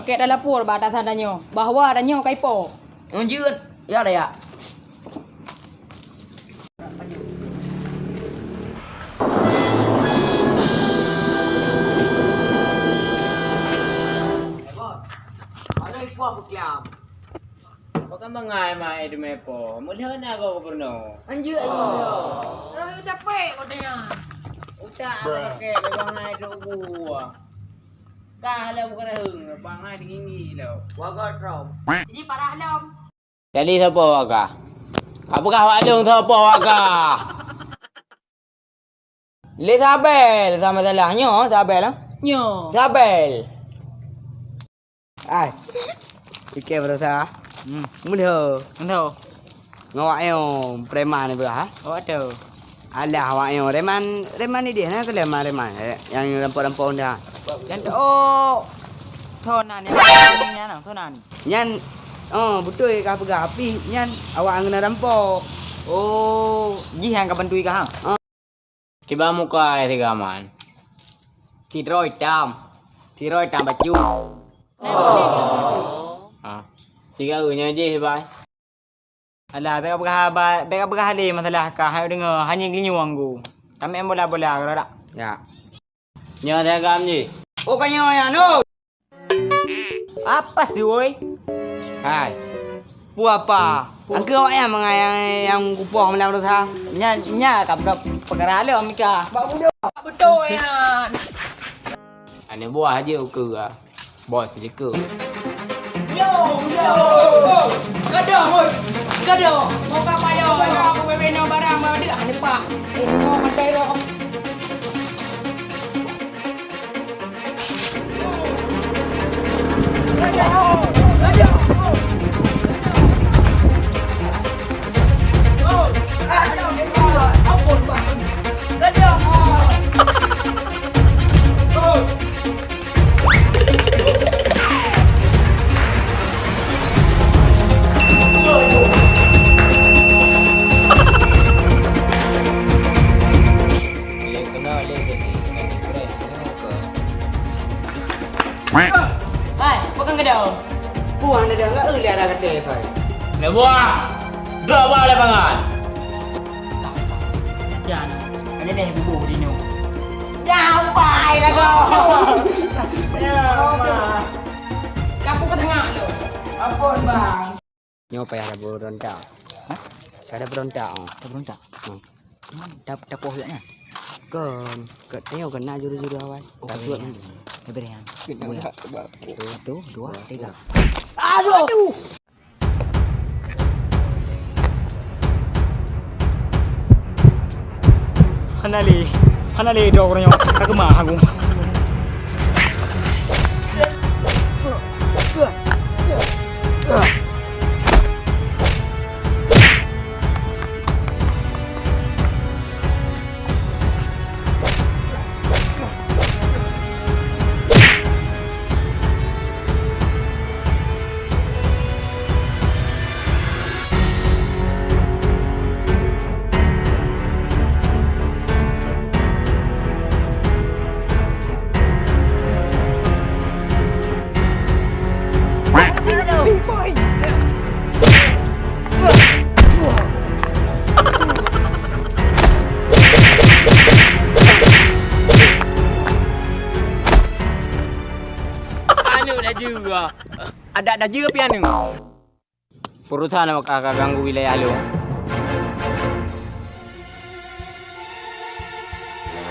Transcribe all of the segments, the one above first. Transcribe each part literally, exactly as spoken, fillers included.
Keu talapor bak atasan tanyoe bahwa tanyoe ka ipo. Ngon jeuet, ya, ya. Pakon bangai ma-e teumé po? Meulhö na goe gubernur. Anjeuet, anjeuet. Roh capek kau tanya. Utak aku pakai bangai dok gua. Kah lom keureuheung, bangai tinggi lom. Wagot rom. Jadi parah lom. Jadi sapa awak kah? Ka peugah awak lôn sapa awak kah? Lé Sabel sama salah. Nyoe Sabel, ah? Nyoe. Sabel. Ai. Pike berusaha. Hmm. Mulho. Mulho. Ngawak nyoe preman ni beurah, ha? Awak tu. Alah, awak nyoe reman, reman ni dia, na keuleman reman, eh, nyang rampo-rampo dah. Nyan tu, oh, thon nan, nyan, nyan, thon nan. Nyan, oh, beutôi ka peugah, pih nyan awak ngon rampo. Oh, jih nyang ka bantu i kah, ha? Oh. Kiban muka ai sigaman. Sidroe itam, sidroe itam bacut. Ha. Siga nyoe jih bai. Alah, bèk peugah haba, bèk peugah lé masalah kah, hai deungoe, hana geunyueng gu. Tamè bola-bola, keu dak? Ya. Nyoe seragam jih. Oh, ka nyoe nyan, oh. Apa sih, woi? Hai. Peue apa? Angkeu awak nyan mangat nyang, nyang kupoh meunan dosa. Nyan, nyan ka peugah peukara lé, Mika. Bak budak. Beutôi nyan. Aneuk buah aja ukeue ah. Bos jeukeue. Yo, yo. Gadoh, woi. Gadoh. Moga payo, payo aku bebe nyoe barang, barang dia, ah, leupah. Eh, kau matai roh. Gadoh. Gadoh. Ampun, Bang. Gadoh. Hai, peue keuh keudoe? Peue hana deuh, enggak eu lé arah gata, Fai. Neubuah! Droe bak lapangan! Jan, ada deh bubuh di nyoe. Jauh pai lah kau. Kapu ka tengah tu. Ampun, Bang. Nyoe payah tabeurôntak. Hah? Payah tabeurôntak, oh. Tabeurôntak? Hmm. Cuman ta-, tapoh jak nyan? Kon, ka, nyoe keunan juru-juru awai. Oh, tabuet nyan. Tabeureh nyan. Keunan jak sebab. Tu, tu, dua, tiga. Aduh! Aduh! Hana lé, hana lé droe nyoe, ka keumah aku. Aneuk dah jeuet. Adak dah jeuet pian nyoe. Peurusan awak kah ka ganggu wilayah lôn.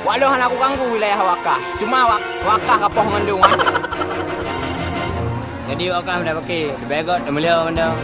Wak lôn hana kuganggu wilayah awak kah. Cuma awak, awak kah ka poh ngon lôn, ah. Jadi awak kah meudah paké, leubeh gét teumeuleuh mantong.